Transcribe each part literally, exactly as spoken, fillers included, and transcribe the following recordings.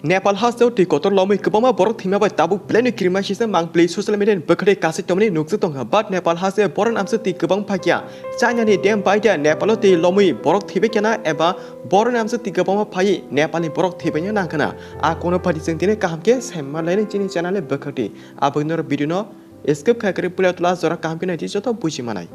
Nepal hasteo twi kotor lomwi kwbangma borok thwima bai tabuk belai no kirima sisa mangpli social media ni bwkhwtwi kasik tongmani nukjak tongkha. But Nepal hasteo boron amsa twi kwbang phakya. China ni dam bai da Nepal o twi lomwi borok thwibai khana eba boron amsa twi kwbangma phaiwi Nepal ni borok thwibai no nangkhana. A kono phati chwng tini kaham khe saimanlaini chini channel ni bwkhwtwi. Aboni video no skip khai kwrwi puila tula jora kaham khe naidi joto buji manai.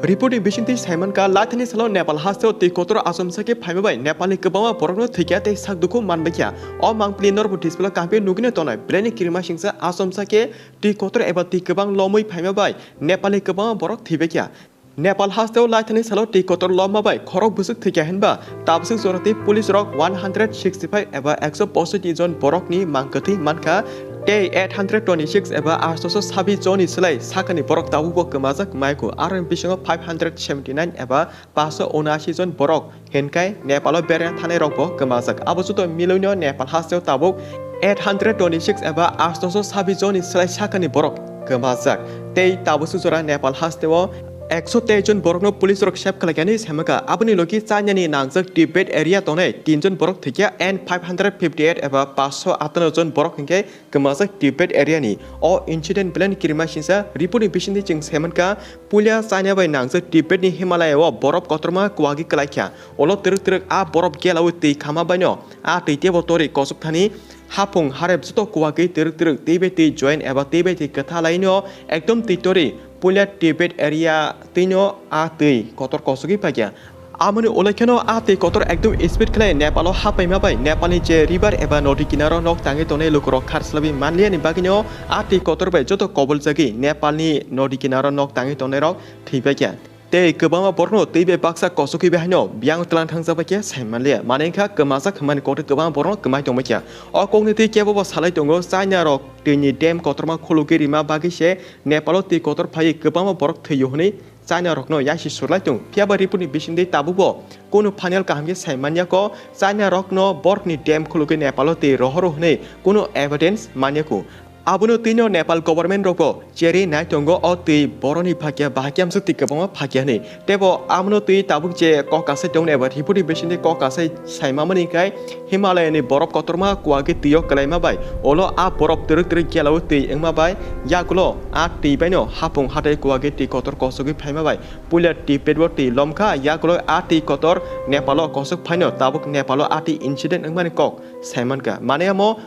Report ni bisingtwi saimankha, laithani salo Nepal hasteo twi kotor achomsa khe phaima bai Nepalni kwbangma borokno thwikya tei sak dukhu manbaikha. O mangpili norbo display o kaham khe nugwino tongnai, belai ni kirima singsa achomsa khe twi kotor eba twi kwbang lomwi phaima bai Nepalni kwbangma borok thwibaikha. Nepal hasteo laithani salo twi kotor lomma bai khorok bwswk thwikha hinba tabswk jorati police rok one hundred sixty five eba ekso poisotti jon borokni mang kwthwi mankha tei eight hundred twenty six eba aatso sabi joni slai sakani borok tabukbo kwmajak maiku, aroni bisingo five hundred seventy nine eba paanso unashi jon borok hinkai Nepalo beraina thanai rokbo kwmajak. Abo joto milwino Nepal hasteo tabuk eight hundred twenty six eba aatso sabi joni slai sakani borok kwmajak. Tei tabukso jora Nepal hasteo ekso teis jon borokno police rok save khlaikha hinwi saimankha. Aboni logi China ni nangjak Tibet area tongnai tin jon borok thwikha and five hundred fifty eight eba paanso atanno jon borok hinkhe kwmajak Tibet area ni. O incident belai ni kirima singsa report ni bisingtwi chwng saimankha, puila China bai nangjak Tibet ni Himalaya o borop kotorma kwagwi kwlaikha. Ulo twrwk twrwk a borop gelawi twi khama baino a twi tebo torwi kosok thani hapung harep joto kwagwi twrwk twrwk twi bai twi join eba twi bai twi kwtha laino ekdom twi torwi puila Tibet area twino a twi kotor kosogwi paikha. Amoni ulo kheno a twi kotor ekdom speed khlai Nepalo hapaima bai Nepalni je river eba nodi kinaro nok tangwi tongnai lukurok kharslabi manliyani bagwino a twi kotor bai joto koboljagwi Nepalni nodi kinaro nok tangwi tongnairok thwibaikha. Tei kwbangma borokno twi bai baksa kosogwi bai haino biyang tlang thangjak bai khe sai manliya. Manwi wngkha kwmajak hwnmani koktwi kwbangma borokno kwmai tongbaikha. O kokni twi kebobo salai tongo, China rok twini dam kotorma khulugwi rima bagwi se Nepalo twi kotor phaiwi kwbangma borok thwio hwnwi China rokno yasi surlai tong, phiyaba report ni bisingtwi tabukbo kunu final kaham khe sai manya kho. China rokno borokni dam khulugwi Nepalo twi rohoro hwnwi kunu evidence manya kho. Abono twino Nepal government rokbo cherwi nai tongo o twi boroni phakya bahai khe amsuk twi kwbangma phakya hwnwi. Teibo abono twi tabuk je kok kasai tongo eba report ni bisingtwi kok kasai sai mamani khe Himalaya ni borop kotorma kwagwi twi o kwlaima bai, ulo a borop twrwk twrwk gelao twi wngma bai, yagulo a twi baino hapung hatai kwagwi twi kotor kosogwi phaima bai puila Tibet o twi lomkha, yagulo a twi kotor Nepal o kosok phaino tabuk Nepal o a twi incident wngmani kok sai mankha. Manwi amo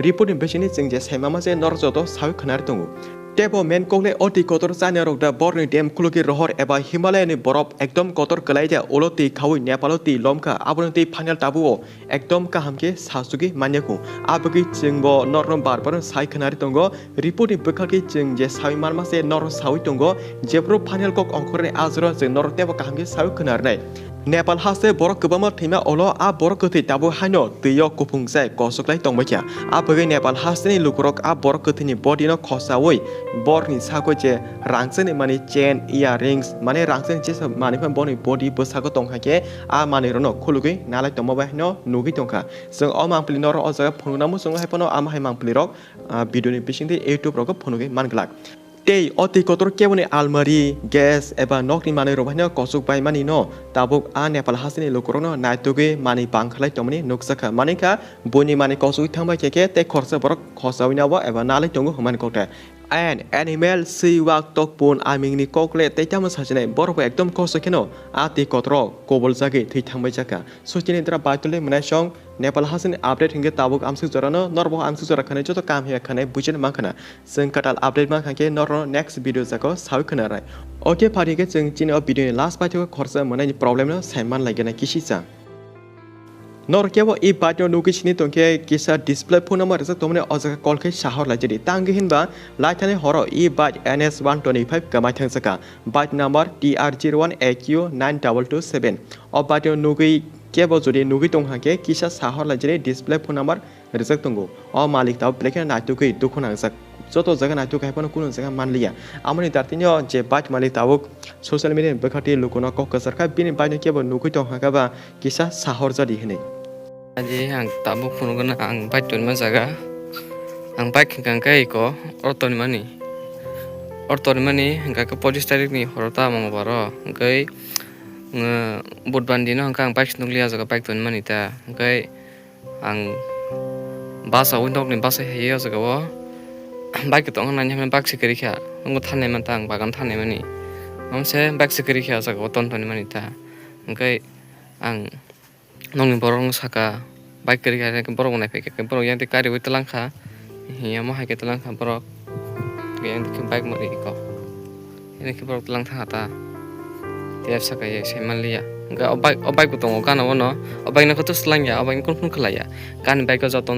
report ni bisingtwi chwng je sai mama se norok joto sawi khwnari tongo. Teibo main kokle o twi kotor China rok da borni dam khulugwi rohor eba Himalaya ni borop ekdom kotor kwlai da ulo twi khaui Nepal o twi lomkha, aboni twi final tabuk o ekdom kaham khe sasugwi manya kho. Abagwi chwngbo norokno bar bar sai khwnari tongo. Report ni bwkhak khe chwng je sawi manma se norok sawi tongo. Jephru final kok ongkhorni ajro chwng norok teibo kaham khe sawi khwnarnai. Nepal haste borok kwbangma thwima ulo a borok kwthwi tabuk haino twi o kuphung chai kosoklai tongbaikha. Abagwi Nepal hasteni lukurok a borok kwthwini body no khosaui borokni sago je rangchakni mani chain, earrings, mane rangchakni jesa manwi phano boni body bwsago tongkha khe a manwirokno khulugwi nalai tongma bai haino nugwi tongkha. Chwng o mangpili norok o jaga phunukna muchungo hai phano ama hai mangpilirok, ah, video ni bisingtwi YouTube rogo phunugwi manglak. Tei o twi kotor keboni almari, gas eba nokni manwirok bai haino kosok bai mani no tabuk a Nepal hasteni lukurokno naitugwi manwi bangkhalai tongmani nukjakha. Manwi kha buini manwi kosogwi thangbai khe khe tei khoroksa borok khosaui nabo eba nalai tongo hwnmani kokta. Ain, animal, swi, wak, tokpun, amingni kokle tei tamo sajinai borok bo ekdom kosto kheno a twi kotoro koboljagwi thwi thangbai jakha. Suchini dra baitole mwnaisong Nepal hasteni update hinkhe tabuk amsuk jorano norbo amsuk jora khwnai joto kam hiya khwnai buchini mankhana. Chwng kwtal update mankha khe norno next video jago sawi khwnarnai. Okay, phari khe chwng chini o video ni last paithago khoroksa mwnaini problem no sai manlai gana kisi cha. Norok kebo e bike no nugwi sini tongkhe kisa display phone number rijak tongmani o jaga call khe sahor laijadi. Tangwi hinba laithani horo e bike N S one twenty five kwmai thangjakha. Bike number T R zero one A Q nine double two seven. O bike no nugwi kebo jodi nugwi tongkha khe kisa sahor laijadi display phone number rijak tongo. O malik tabuk belai kheno naitugwi dukhu nangjak. Joto jaga naituk hai phano kunu jaga manliya. Amoni dartino je bike malik tabuk social media ni bwkhati lukuno kok kwchar kha, bini bike no kebo nugwi tong hakha ba kisa sahor jadi hinwi. Aji ang tabuk phunukgwna ang bike tonima jaga. Ang bike hwnkha khe iko oro tonimani. Oro tonimani hwnkha khe pochis tarikni horo ta mangbar o. Hwnkhe, uh, budbani dino hwnkha ang bike se nukliya jaga bike tonimani ta. Hwnkhe Ang bus o, nokni bus o hai o jaga o bike tong nai hwnwi bike se kwrwi kha. Nokno thanai man ta, ang bagan thanai mani. Mamse bike se kwrwi kha o jaga o ton toni mani ta. Hwnkhe ang nokni borok no saka, bike kwrwi kha, borok bo naiphai kha, borok yang twi kariwi twlang kha. Hiya mo hai khe twlang kha borok. Yang twi bike mari ko. Ini khe borok twlang thang ta. Tei saka ye sai man liya. Hwnkhe o bike, o bike bo tongo gana o no. O bike no khe to swlang ya, o bike no kunu khlai ya. Gani bike o joto